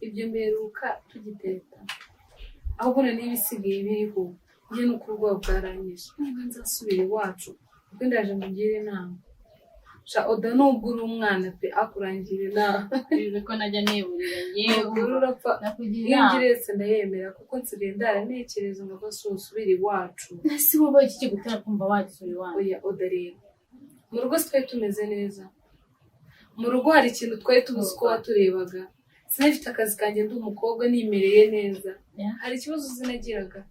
Ibyo mperuka tugiteta, ahubwo noneho ibisigaye biriho njye ni uko ubwoba bwaranyishe. Niba nzasubira iwacu, ubwo ndaje mugire inama. Sha Oda, nubwo uri umwana pe, akurangira inama. Bizi ko najya niburira ngewe. Nubwo urapfa. Nakugira Iyo inama. ngiretse ndayemera, kuko nsigaye ndara ntekereza ngo si usubire iwacu. Ese wowe iki kigutera kumva wagisura iwanyu? Oya Oda, rero mu rugo si twari tumeze neza. Mu rugo hari ikintu twari tubuze uko waturebaga. Sinafite akazi kanjye, ndi umukobwa nimereye neza. Hari ikibazo zinagiraga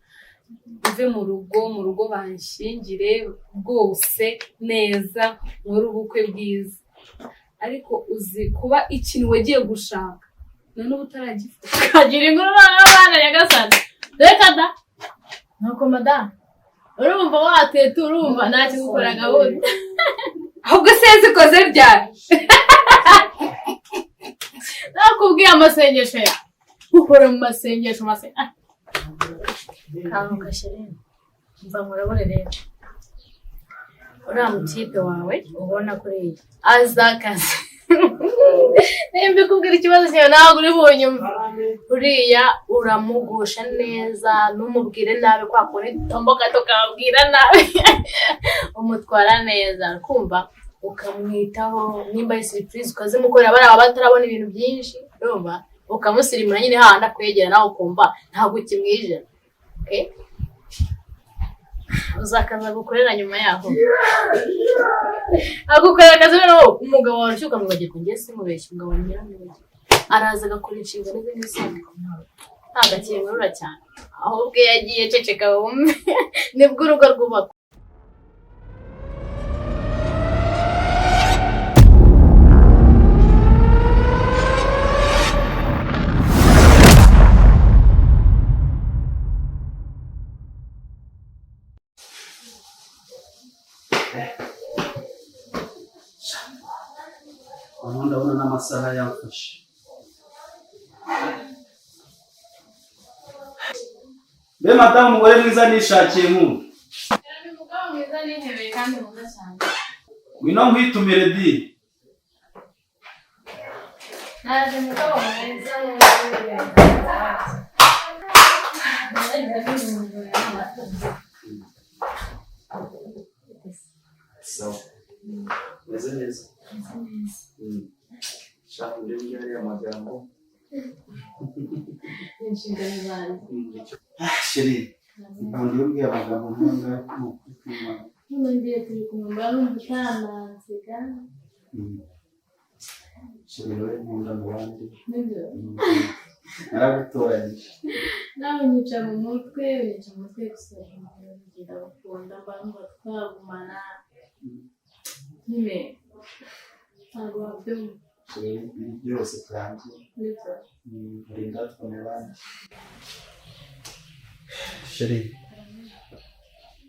mve mu rugo, mu rugo banshingire rwose neza, nkore ubukwe bwiza. Ariko uzi kuba ikintu wagiye gushaka na n'ubu utaragifata? Kagira inkuru noneho bana nyagasani, reka da. Nuko madamu, urumva wateta, urumva nta kigukora gahunda. Ahubwo se yazikoze ryari? Nakubwiye amasengesho yawe, ukora mu masengesho masengesho. Kanguka chérie, mva nkurabure rero. Uriya mutipe wawe ubona kuriya azi akazi. Nimba ikubwira ikibazo cyawe, ntabwo uri bunyumve. Uriya uramugusha neza, ntumubwire nabi kwa kundi dutomboka tukabwira nabi. Umutwara neza, kumva ukamwitaho, nimba ari surprise ukazimukorera. Bariya baba batarabona ibintu byinshi, urumva ukamusirimura nyine hahandi akwegera, nawe ukumva ntabwo ukimwijana. Okay? Uzakaza gukorera nyuma yaho agukorera akazi. Noneho umugabo wawe ushyuka ukamwibagirwa. Njye simubeshye, umugabo wanjye yaramwibagirwa. Araza agakora inshingano ze nk'ibisanzwe, ntabwo akingurura cyane. Ahubwo iyo agiye, ceceka wumve, nibwo urugo rwubakwa. Ubu ndabona n'amasaha yamfashe. Mbe madamu, umugore mwiza nishakiye nk'ubu. Umugabo mwiza nihebeye kandi mwiza cyane. Ngwino nkwitumire di. Naje, mugabo mwiza. Sawa, meze neza. Shaka ndebe ariya magambo. Inshingano zanjye. Ah chérie, ntabwo iyo amagambo nk'aya ni ukuri kw'Imana. Nongeye turi kumwe, numva utanansiga. Chérie, wowe nkunda mu bandi. Nibyo. Naragutoranyije. Nawe unyica mu mutwe, unyica mu mutwe gusa. Ndagukunda, mba numva twagumana nyine, ntabwo wabyumva. Chérie, ibintu byose byanjye. Nibyo. Uri indatwa mu bandi, chérie.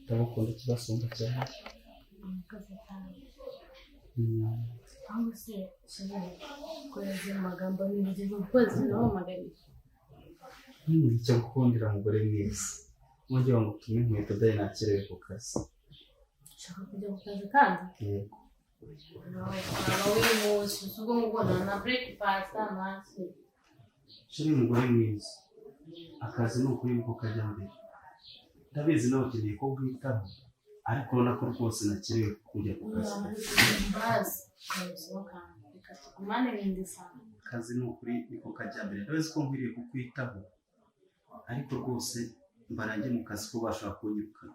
Ndagukunda ikibasumba cyane. Murakoze cyane. Ahubwo se chérie, kohereza ayo magambo nibagirwa kubaza nahamagariye. Icyo gukundira umugore mwiza, wongera ngo utume inkweto dore nakerewe ku kazi. Ushaka kujya ku kazi kandi? Yego. Waba wihuse, ubwo ngubwo na breakfast amazi. Chérie, umugore mwiza, akazi ni ukuri niko kajya mbere. Ndabizi nawe ukeneye ko bwitaho, ariko urabona ko rwose nakerewe kujya ku kazi. Bazi ukabisohoka, reka tugumane n'indi sana. Akazi ni ukuri niko kajya mbere. Ndabizi ko nkwiriye kukwitaho, ariko rwose mbarange mu kazi ko bashobora kunyirukana.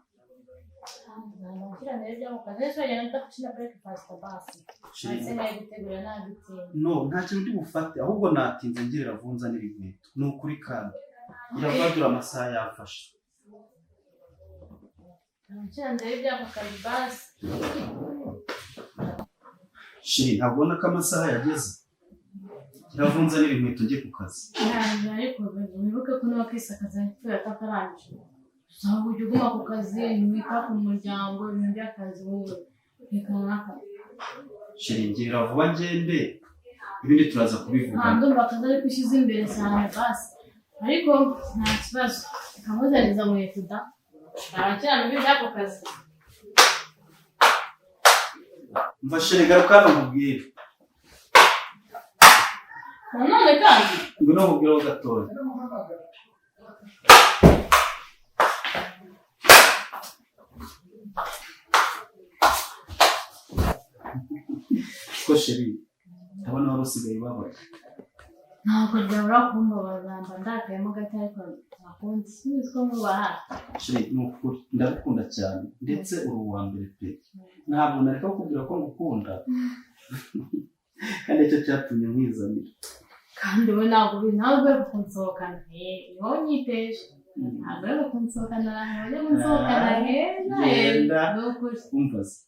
Ngira neza mu kazi ejo wagenda udafashe breakfast basi. Chérie, Ndetse nayo gutegura nabitinda. No, nta kintu ndi bufate, ahubwo natinze. Ngirira vunzanira inkweto, ni ukuri kandi iravadura, amasaha yafashe. Ngira ndebe iby'ako kazi basi. Chérie, ntabwo ubona ko amasaha yageze? Iravunzanira inkweto njye ku kazi. Ntabwo, ariko wibuke ko nawe kwisakaza yapfuye atakarangije. Ntabwo ujya uguma ku kazi, ntiwita ku muryango, ibintu by'akazi wowe reka n'akazi. Chérie, ngira vuba ngende, ibindi turaza Nta kubivugana. Ndumva akazi ariko ushyize imbere cyane basi, ariko nta kibazo, reka nkuzaniza nkweto da, arakirana iby'ako kazi. Mva chérie, garuka hano nkubwire. Nanone kandi Ngwino nkubwireho gatoya. Ko chérie, ndabona wari usigaye ubabaye. Ntabwo byabura kumbabaza, mba ndakayemo gato, ariko ntakundi, sinzi ko nkubaha. Chérie, ni ukuri ndagukunda cyane, ndetse uri uwa mbere pe. Ntabwo nareka kukubwira ko ngukunda, kandi nicyo cyatumye nkwizanira. Kandi we ntabwo ubizi, ntabwo uri kunsohokana, ni wowe unyiteje. Ntabwo uri kunsohokana ahantu bajya kunsohokana heza. Genda. Ni ukuri. Umva se,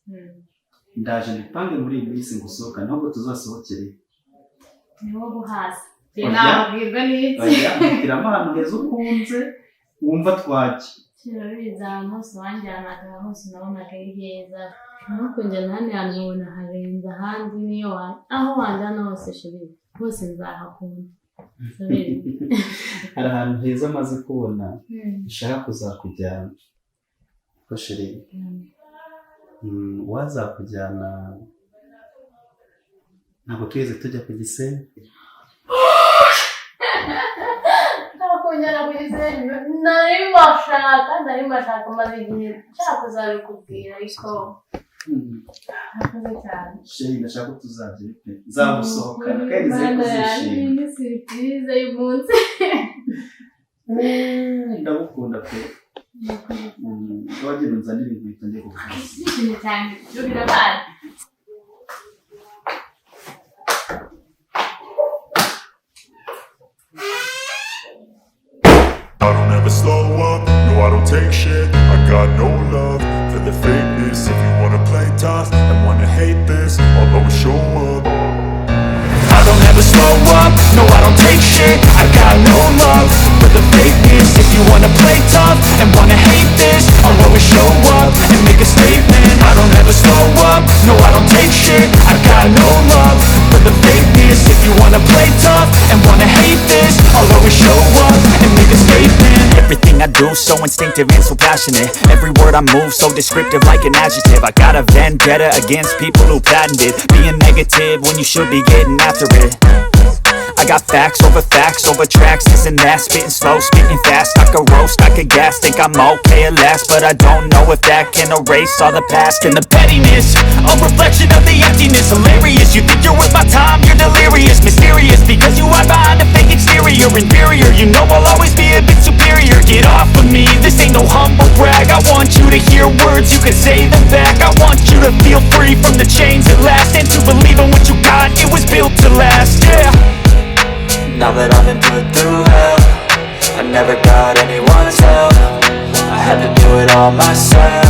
ndaje mbipange muri iyi minsi ngusohokane, ahubwo tuzasohokere. Ni wowe uhazi. Oya. Nababwirwa n'iki? Oya, mpitiramo ahantu heza ukunze wumva twajya. Kirabizi, ahantu hose wanjyanaga hose nabonaga ari heza, no kunjyana hano hantu nkabona harenze ahandi. Niyo aho wanjyana hose chérie, hose nzahakunda. Urabizi. Hari ahantu heza amaze kubona nshaka kuzakujyana. Ko chérie, wazakujyana, ntabwo twigeze tujya ku Gisenyi. Kunjyana ku Gisenyi nari mbashaka, nari mbashaka, maze igihe nshaka kuzabikubwira, ariko murakoze cyane. Chérie, ndashaka ko tuzajyayo pe, nzagusohokana kandi nizeye ko Mana yanjye, uzishima. Ni surprise y'umunsi. Ndagukunda pe. Wagira unzanire inkweto njye ku kazi. Nishimye cyane, ibyo birabaye. I don't ever slow up, no, I don't take shit. I got no love for the fakeness. If you wanna play tough and wanna hate this, I'll always show up. I don't ever slow up, no, I don't take shit. I got no love for the fakeness. If you wanna play tough and wanna hate this, I'll always show up and make a statement. I don't ever slow up, no, I don't take shit. I got no love for the fakeness. If you wanna play tough and wanna hate this, I'll always show up and make a statement. Everything I do, so instinctive and so passionate. Every word I move, so descriptive like an adjective. I got a vendetta against people who patented being negative when you should be getting after it. I got facts over facts over tracks, this and that. Spitting slow, spitting fast, I could roast, I could gas. Think I'm okay at last, but I don't know if that can erase all the past and the pettiness, a reflection of the emptiness. Hilarious, you think you're worth my time, you're delirious. Mysterious, because you hide behind a fake exterior. Inferior, you know I'll always be a bit superior. Get off of me, this ain't no humble brag. I want you to hear words, you can say them back. I want you to feel free from the chains at last, and to believe in what you got, it was built to last, yeah. Now that I've been put through hell, I never got anyone's help. I had to do it all myself.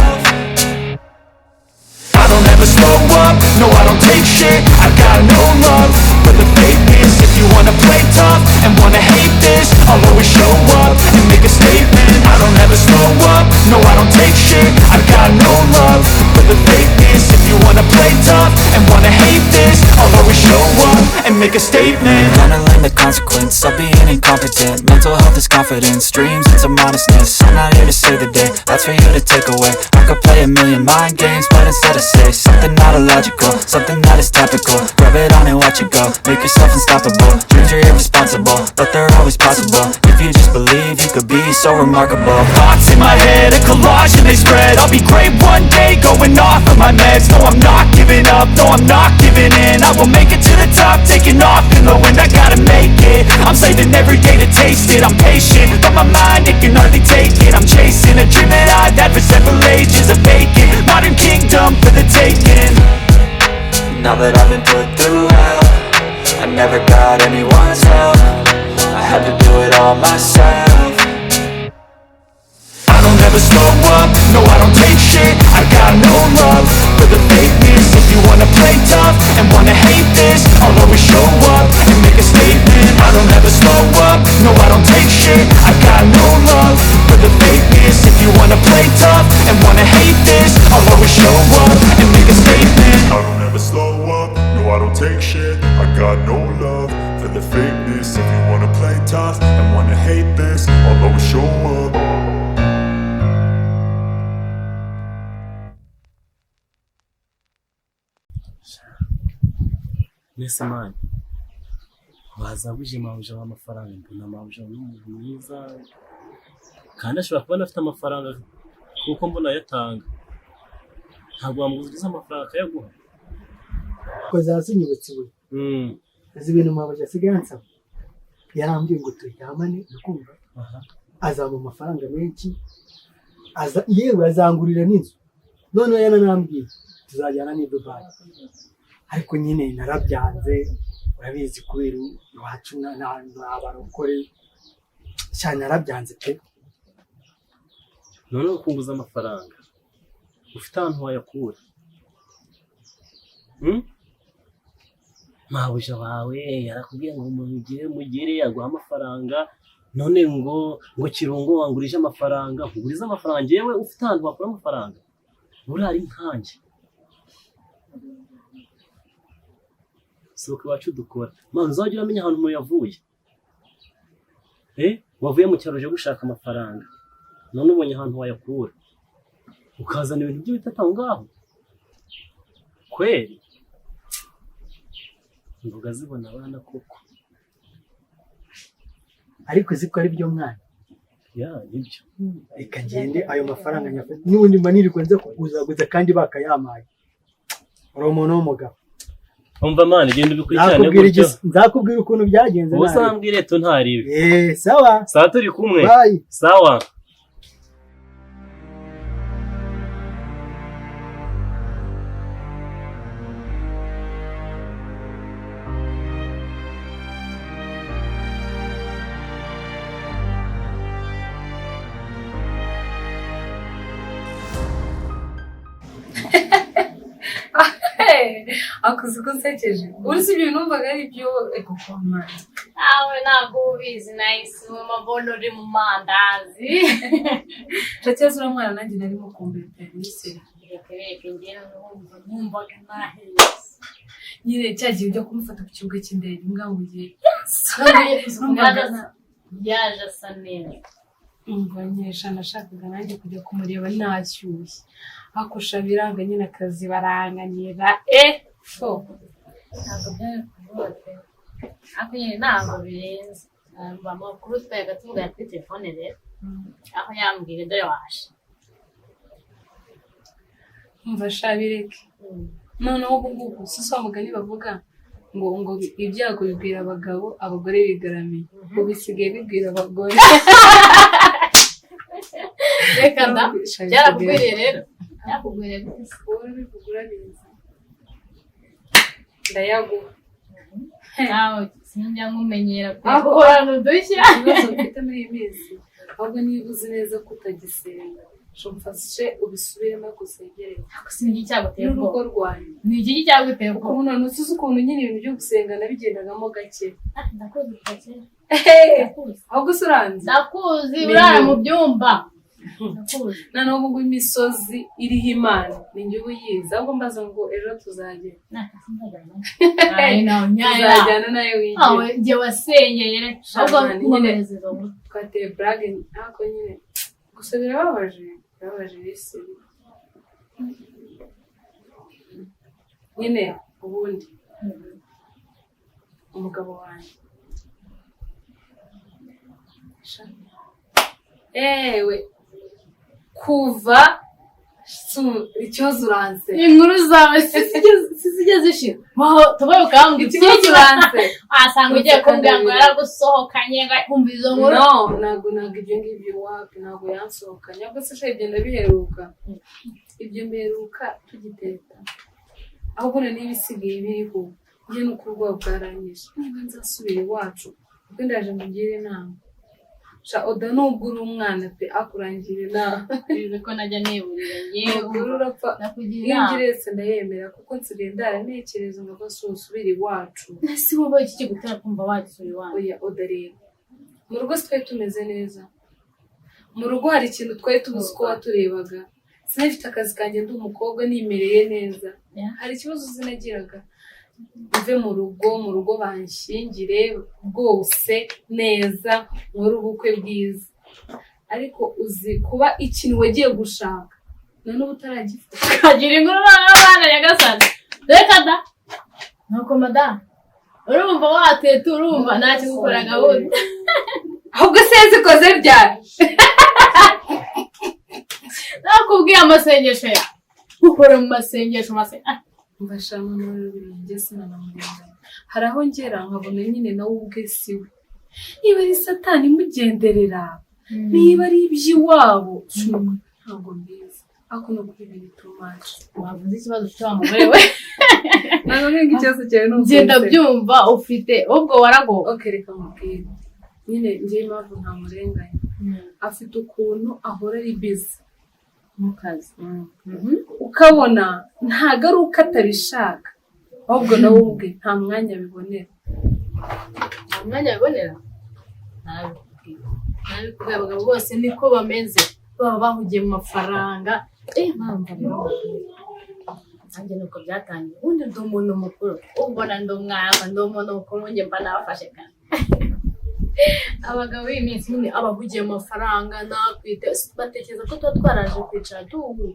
I don't ever slow up, no, I don't take shit. I got no love for the fakeness. If you wanna play tough and wanna hate this, I'll always show up and make a statement. I don't ever slow up, no, I don't take shit. I got no love for the fakeness. If you wanna play tough and wanna hate this, I'll always show up and make a statement. Gonna learn the consequence of being incompetent. Mental health is confidence, dreams and some honestness. I'm not here to save the day, that's for you to take away. I could play a million mind games, but instead I say something not illogical, something that is topical. Rub it on and watch it go, make yourself unstoppable. Dreams are irresponsible, but they're always possible. If you just believe, you could be so remarkable. Thoughts in my head, a collage and they spread. I'll be great one day, going off of my meds. No, I'm not giving up, no, I'm not giving in. I will make it to the top, taking off in the wind. I gotta make it, I'm saving every day to taste it. I'm patient, but my mind, it can hardly take it. I'm chasing a dream that I've had for several ages. A vacant modern kingdom for the taking. Now that I've been put through hell, I never got anyone's help. I had to do it all myself. I don't ever slow up, no, I don't take shit. I got no love for the fakeness. If you wanna play tough and wanna hate this, I'll always show up and make a statement. I don't ever slow up, no, I don't take shit. I got no love for the fakeness. If you wanna play tough and wanna hate this, I'll always show up and make a statement. I don't ever slow up, no, I don't take shit. I got no love for the fakeness. If you wanna play tough and wanna hate this, I'll always show up. Mbese man, Wazabuje mabuja w'amafaranga, mbona mabuja ni umuntu mwiza kandi ashobora kuba anafite amafaranga kuko mbona ayatanga. Ntabwo wamuguriza amafaranga akayaguha. Ko zasinyibutse ibuye. Uzi ibintu mabuja asigaye ansaba? Yarambwiye ngo turyamane, ukumva azampa amafaranga menshi, aza yewe azangurira n'inzu. Noneho yaranambwiye tuzajyana n'i Dubai, ariko nyine narabyanze, urabizi, kubera iwacu abarokore cyane, narabyanze pe. Noneho ukunguza amafaranga ufite ahantu wayakura. Mabuja wawe yarakubwiye ngo mugire mugire aguha amafaranga, none ngo Kirungo wangurije amafaranga, nkugurize amafaranga njyewe ufite ahantu wakura amafaranga? Buriya ari nkanjye sohoka iwacu dukora mwana, uzajya uramenya ahantu umuntu yavuye. Wavuye mu cyaro uje gushaka amafaranga, none ubonye ahantu wayakura ukazana ibintu by'ibitata aho ngaho kweri? Imboga zibona abana koko. Ariko uzi ko ari byo mwana? Ya, nibyo. Reka ngende ayo mafaranga nyafate, n'ubundi mba nirirwa nza kuguzaguza kandi bakayampaye. Uri umuntu w'umugabo. Umva man, genda ubikurikirane Nzakubwira gutyo. Nzakubwira ukuntu byagenze Ubu nawe. uzambwire tu, ntaribi. Eh, sawa. Sawa, turi kumwe. Bye. Sawa. Akuze ko nsekeje, uretse ibyo numvaga ari byo ego kwa Mana. Nawe ntabwo ubizi, nahise mu mabono uri mu mandazi. Ndakibazo, uriya mwana nanjye narimo kumbera pe. Reka reka, njyewe numvaga naheze. Nyine cya gihe ujya kumufata ku kibuga cy'indege mbwa ngo ugiye Numvaga yaje asa neza. Umva nyesha, nashakaga nanjye kujya kumureba nashyushye, akusha biranga nyine, akazi baranganira fo. Ntabwo byari kuvuga pe, ariko nyine ntabwo birenze. Amakuru twajyaga tuvugana kuri telefone rero, aho yambwira dore waje. Umva sha, bireke. Noneho ubu ngubu si wa mugani bavuga ngo ibyago bibwira abagabo abagore bigaramiye, ubu bisigaye bibwira abagore. Reka da! Sha, Byarakugwiriye rero, byarakugwiriye gute se? Wowe urabivuga, urabizi, ndayaguha. Nawe sinjya nkumenyera pe. Aho- Guhorana udushya. Ibibazo mfite muri iyi minsi, ahubwo niba uzi neza ko utagisenga, mfashe ubisubiremo gusengerera. Ariko si iki cyaguteye n'urugo ubwoba? Rwanjye. Ni iki cyaguteye ubwoba? Ukuntu ntuzi ukuntu nyine ibintu byo gusenga nabigendagamo gake. Ah, ndakuzi kuva kera. Ndakuzi. Ahubwo se uranzi? Ndakuzi. Menya. Urara mu byumba, ndakuzi. Noneho ubu ngubu imisozi iriho Imana ni njye uba uyizi. Ahubwo mbaza ngo ejo tuzagera? Tuzajyana nawe wigira. Awe njye wasenyeye ahubwo. Shamani, nyine. Nkomereza izo nkuru. Twateye burage, ariko nyine gusa birababaje, birababaje bisi nyine. Ubundi umugabo wanjye sha, ewe kuva ikibazo uranse. Inkuru zawe sizijya zishira. Waho tubaye ukambwira Ikibazo iki? uranse. Wasanga ugiye kumbwira ngo yaragusohokanye, ngo kumva izo nkuru. No, ntabwo ibyo ngibyo, wapi, ntabwo yansohokanye. Ahubwo se sha, ibyo ndabiheruka, ibyo mperuka tugiteta. Ahubwo noneho ibisigaye biriho njye ni uko ubwoba bwaranyishe niba nzasubira iwacu, kuko ndaje mugire inama. Sha Oda, nubwo uri umwana pe, akurangira inama. Bizi ko najya niburira yewe. Nubwo urapfa. Nakugira Iyo inama. ngiretse ndayemera, kuko nsigaye ndara ntekereza ngo rwose usubire iwacu. Ese wowe iki kigutera kumva wagisura iwanyu? Oya Oda, rero mu rugo twari tumeze neza. Mu rugo hari ikintu twari tubuze uko waturebaga. Sinafite akazi kanjye, ndi umukobwa nimereye neza. Hari ikibazo zinagiraga, mve mu rugo, mu rugo banshyingire rwose neza, nkore ubukwe bwiza. Ariko uzi kuba ikintu wagiye gushaka na n'ubu utaragifata? Kagira inkuru noneho, bana nyagasani, reka da. Nuko madamu Urumva wateta, urumva nta kigukora gahunda. Ahubwo se yazikoze ryari? Nakubwiye amasengesho yawe, ukora mu masengesho ah. Mbashama muri bibiri, sinanamurenganya. Hari aho ngera nkabona nyine nawe ubwe si we, niba ari Satani imugenderera, niba ari iby'iwabo, ntabwo mbizi, ariko ni ukuri biri too much. Wavuze ikibazo ufite, wa mugore we. Ntabwo nkeka ikibazo cyawe ni Ngenda byumva ufite ubwo waragowe. Ok, reka mubwire nyine njyewe impamvu ntamurenganya. Afite ukuntu ahora ari busy mu kazi. Ukabona ntabwo ari uko atabishaka, ahubwo nawe ubwe nta mwanya abibonera. Nta mwanya bibonera. Nabikubwiye, nabikubwiye, abagabo bose niko bameze, baba bahugiye mu mafaranga. Mpamvu rero nanjye nuko byatangiye. Ubundi ndi umuntu mukuru, ubona ndi umwana, ndi umuntu mukuru, njye mba nafashe kane. Abagabo b'iyi minsi nyine abahugiye mu mafaranga, nakwite batekereza ko tuba twaraje kwicara tuhu,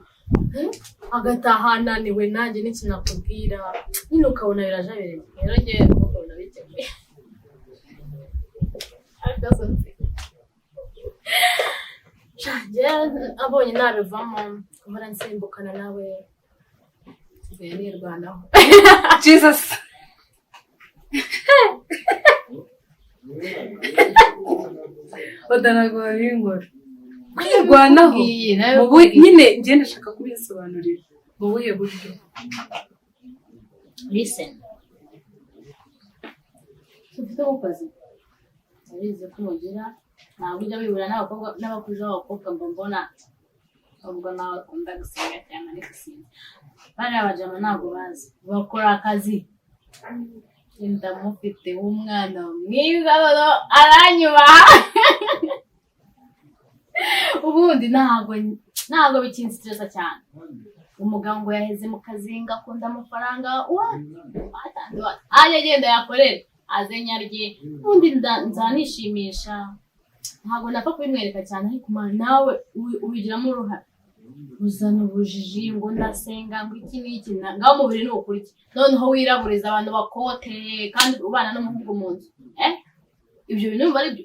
agataha ananiwe, nanjye n'ikinakubwira nyine ukabona birajabereye. Rero njye ukabona bikemuye agasozi. Njye abonye nabivamo, guhora nsimbukana nawe, nsigaye nirwanaho. Jesus! Oda, ntabwo babinkora kwirwanaho. Nabikubwiye, Mu nabikubwiye. Nyine njye ndashaka kubisobanurira mu buhe buryo? Listen. Ufite umukozi, ndabizi ko umugira, ntabwo ujya wibura n'abakobwa n'abakuzi b'abakobwa ngo mbona ubwo nawe ukunda gusenga cyane, ariko sinzi, bariya bajama ntabwo bazi bakora akazi. Ndamufite w'umwana mwiza, noneho aranyubaha. Ubundi ntabwo bikinsitireza cyane. Umugabo ngo yaheze mu kazinga, akunda amafaranga, what what and what, ajya agenda yakorere aze nyarye. Ubundi nzanishimisha, ntabwo napfa kubimwereka cyane, ariko man, nawe ubigiramo uruhare, uzana ubujiji ngo ndasenga, ngo iki n'iki, ngaho umubiri ni ukurya, noneho wiraburiza abantu bakote kandi ubana n'umuhungu mu nzu. Ibyo bintu numva ari byo.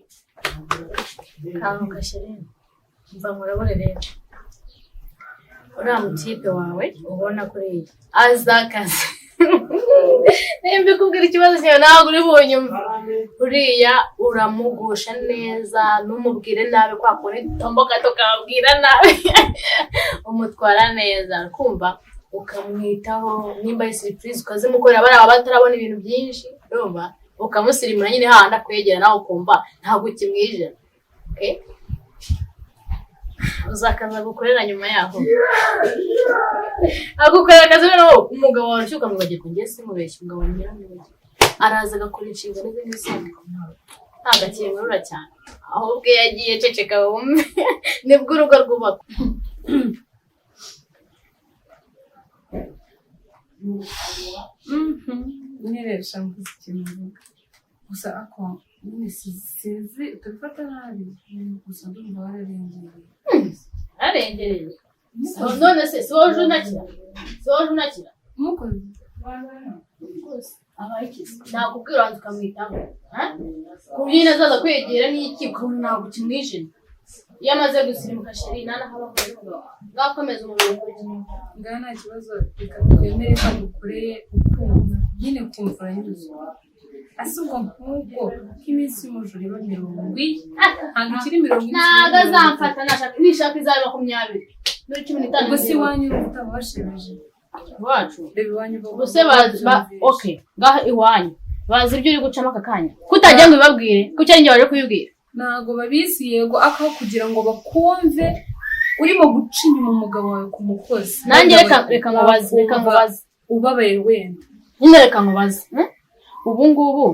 Kanguka chérie, mva nkurabure rero. Uriya mutipe wawe ubona kuriya aza akazi, nimba ikubwira ikibazo cyawe ntabwo uri bunyumve. Uriya uramugusha neza, ntumubwire nabi kwa kundi dutomboka tukabwira nabi. Umutwara neza, kumva ukamwitaho, nimba ari surprise ukazimukorera, bariya baba batarabona ibintu byinshi, urumva ukamusirimura nyine hahandi akwegera, nawe ukumva ntabwo ukimwijana. Okay? Uzakaza gukorera nyuma yaho agukorera akazi, noneho umugabo wawe ushyuka ukamwibagirwa. Njye simubeshye, umugabo wanjye yaramwibagirwa, araza agakora inshingano ze nk'ibisanzwe, ntabwo akingurura cyane, ahubwo iyo agiye ceceka wumve, nibwo urugo rwubakwa. Nyiresha mvuze ikintu mvuga gusa, ako nyine sinzi utabifata nabi, gusa ndumva wararengereye. Arengereye none se si wowe uje unakira? Si wowe uje unakira? Umukozi. Rwose abaye ikizi, nakubwira uranza ukamwitaho, ha? Ku buryo nyine azaza kwegera n'iki, ukabona ntabwo ukimwijima. Iyo amaze gusirimuka chérie, nta naho aba akorera umugabo, ngakomeza umubiri ukurya. Ngaha nta kibazo, reka twemere ko agukoreye, ukumva nyine kumva uranyuzwe. Ase ubwo nk'ubwo nk'iminsi y'umujura iba 40, ntabwo ikiri 40. Ntabwo azamfata, nashaka nishaka izaba 20 muri 15. Ubwo si iwanyu urumva utaba washebeje? Iwacu? Reba iwanyu bo. Ubuse bazi ba, okay, ngaho iwanyu bazi ibyo uri gucamo aka kanya, kutagira ngo ubibabwire, kuki ari njye waje kubibwira? Ntabwo babizi, yego, akaho kugira ngo bakumve urimo guca inyuma umugabo wawe ku mukozi. Nanjye reka nkubaze, reka nkubaze. Ubabaye wenda. Nyine reka nkubaze, Ubu ngubu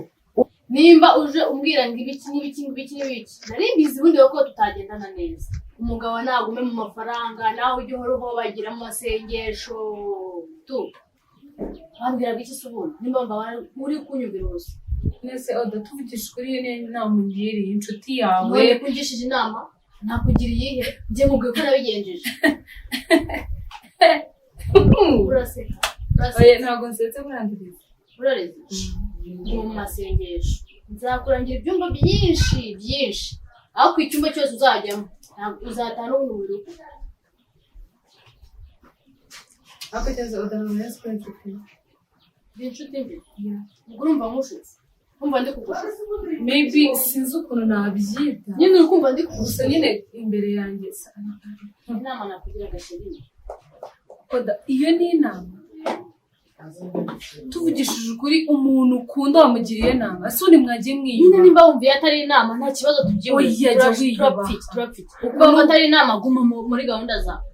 nimba uje umbwira ngo ibiki n'ibiki, ngo ibiki n'ibiki, nari mbizi ubundi ko tutagendana neza. Umugabo nagume mu mafaranga, nawe ujye uhora uhobagira mu masengesho tu. Wambwiraga iki se ubundi nimba wumva uri kunyumvira ubusa? Nese Oda, tuvugisha ukuri, iyo niyo nama ungiriye, inshuti yawe? None ko ungishije inama, nakugira iyihe? Njye mubwiye ko nabigenjeje. Uraseka? Oya, Uraseka? ntabwo nsetse, murandiriza. Urareze. Mu masengesho nzakurangira ibyumba byinshi byinshi, aho ku icyumba cyose uzajyamo ntabwo uzataha n'ubundi mu rugo. Ariko ikibazo udahura ko inshuti. Ndi inshuti mbi? Ubwo urumva nkushutse, urumva ndi kugushuka? Maybe, sinzi ukuntu nabyita. Nyine uri kumva ndi Gusa kugushuka. nyine imbere yanjye Inama nakugira, chéri. Oda, iyo ni inama? Tuvugishije ukuri, umuntu ukunda wamugiriye inama, ese ubundi mwagiye Nyine mwiyubaha? nimba wumva iyo atari inama, nta kibazo, tubyihorere. Oya, jya wiyubaha. Turapfiki, turapfiki. Ubwo atari inama, guma muri gahunda zawe,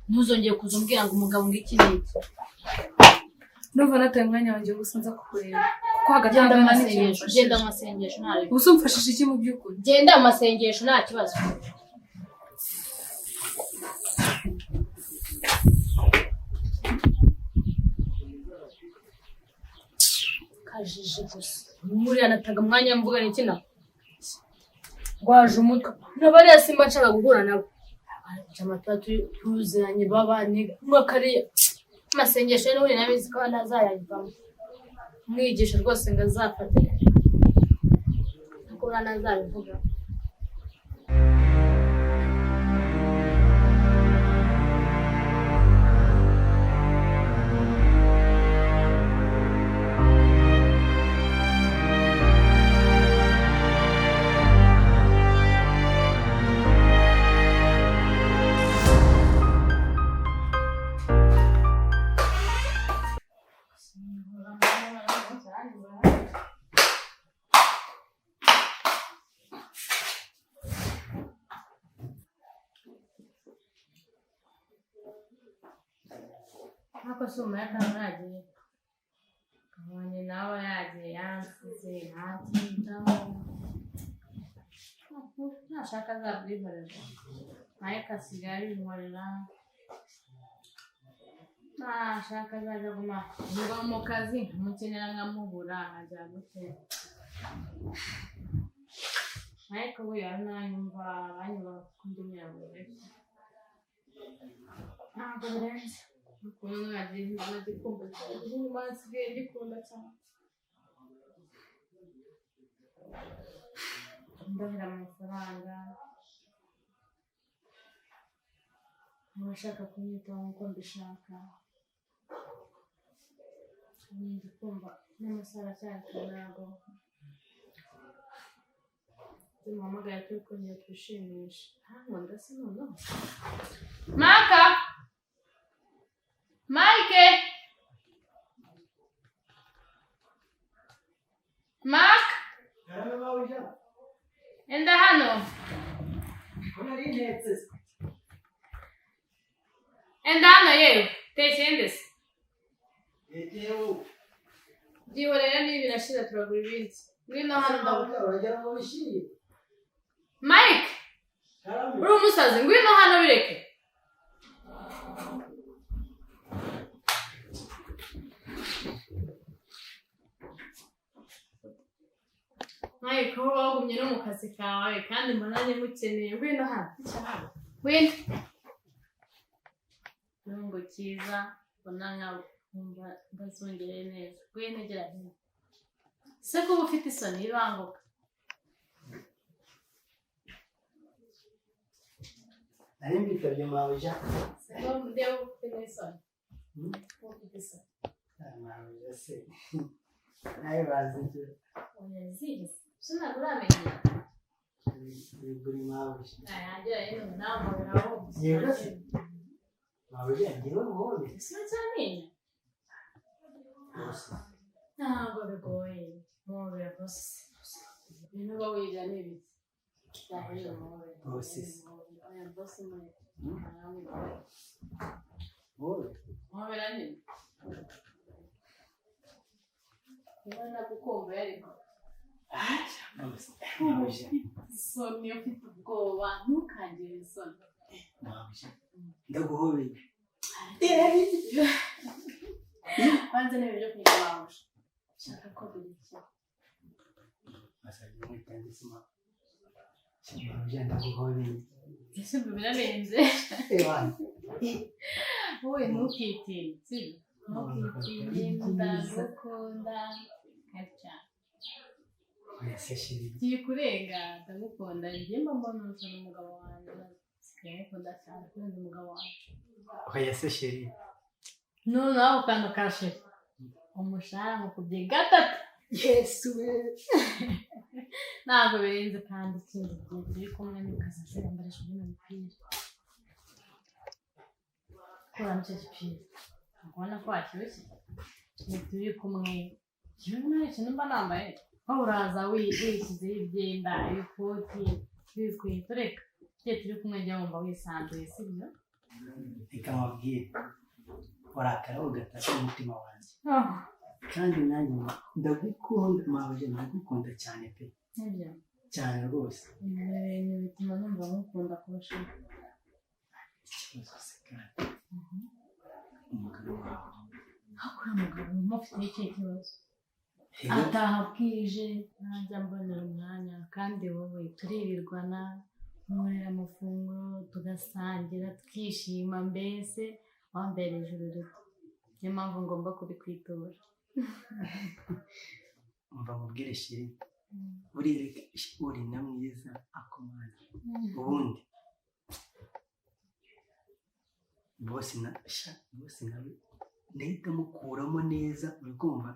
ntuzongere kuza umbwira ngo umugabo ngo iki n'iki. Ndumva nataye umwanya wanjye gusa nza kukureba, kuko hagati Genda mu aho nta n'ikintu masengesho. umfashije. Genda mu masengesho, nta Ubu se umfashije iki mu by'ukuri? Genda mu masengesho, nta kibazo. Kajiji gusa muriya, nataga umwanya mvuga n'iki nawe rwaje umutwe na bariya, simba nshaka guhura nabo. Amatora tuziranye babaniga kariya amasengesho n'ubundi nabizi ko ntazayavamo, mwigisha rwose ngo azafate kuko buriya ntazabivuga. Ariko si umuyaga yagiye, kabonye nawe yagiye yansize ntabyitaho, nashaka azabyihorera, ariko asigaye abinkorera, nashaka azajya aguma ngwa mu kazi, nkamukenera nkamubura, nkajya gute? Ariko we yarananyumva, aranyubaha kuko ndi umwirabura, ntabwo birenze ukuntu mwagiye nagikunda cyane, ubu nsigaye ngikunda cyane, ndahera amafaranga, abashaka kunyitaho nk'uko mbishaka, ndi kumva n'amasaha aracyari kare, ntabwo tumuhamagaye turi kongera twishimishe, ntankunda se noneho. Maka, Mike, Mark, enda hano. Enda hano yewe, tekeye ndetse. Byihorere niba birashize turagura ibindi. Ngwino hano ndagukunda. Mike, uri umusazi, ngwino hano bireke. Mike, aho wagumye no mu kazi kawe kandi mbona mukeneye, ngwino hano. Ngwino. Kirungo cyiza, mbona nkumva ndazongereye neza. Ngwino gera hino. Se kuba ufite isoni, ibanguka. Nari mbitabye mabuja. Se ko ndeba ufite n'isoni. Kuba ufite isoni. Mabuja se nawe bazi ibyo. Oya zizi. Se ntabwo uramenyera. Buri mabuja. Nayagera hino nawe uraho. Yego se mabuja, ngewe muhobere? Ese uracyamenya? Rwose. Ntabwo bigoye. Muhobera bose. Ibintu uba wiga ni ibiki? Yahurira muhobera. Bose se. Oya bose mureke. Muhobere. Muhobera nyine. Ubona kukumva ariko. Bose mabuja. Isoni, ufite ubwoba, ntukangire isoni. Mabuja, ndaguhobeye. Kwanza ni ibyo kurya wawe. Shaka ko birya. Basabye mwitande se mabuja, ndaguhobeye. Ese ubwo birarenze? Ewana. Wowe ntukitinye, sibyo? Ntukitinye, ndagukunda kandi cyane. Oya se chérie. Ngiye kurenga, ndagukunda. Njye mba mbona usa n'umugabo wanjye, nsigaye ngukunda cyane kurenza umugabo wanjye. Oya se chérie. Noneho ako kantu ka chérie, umushahara mukubye gatatu. Yesu we. Ntabwo birenze. Kandi ikindi gihe turi kumwe nikaza yambarisha bino mipira, kuramo icyo gipira, ubona ko washyushye. Igihe turi kumwe njyewe nta kintu mba nambaye, aho uraza wishyizeho ibyenda, ibikoti, ibikweto. Reka, igihe turi kumwe jya wumva wisanzuye, sibyo? Reka nkubwire, urakara ugataka umutima wanjye, kandi nanjye ndagukunda mabuja, ndagukunda cyane pe. Nibyo. Cyane rwose. Ibi bintu bituma numva ngukunda kurushaho. Ikibazo se kandi, umugabo wawe? Ariko uriya mugabo mufite ikihe kibazo? Ataha bwije, ntajya mbonera umwanya. Kandi wowe turirirwana, nkorera amafunguro, tugasangira, tukishima, mbese wambereye ijuru rito. Niyo mpamvu ngomba kubikwitura. Umva mubwire chérie, buriya reka, uri na mwiza akomana. Ubundi bose na sha bose nawe ndahita mukuramo neza, uri kumva?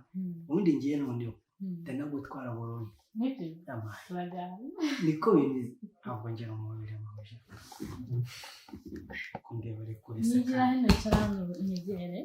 Ubundi ngiye noneho ndanagutwara burundu. Nibyo. Amaye. Turajyana. Niko bimeze, ntabwo ngera umubiri mabuja kundeba uri kuri se. Nigira hino, icara hano nyegere.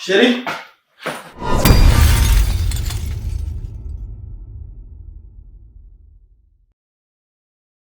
Chérie.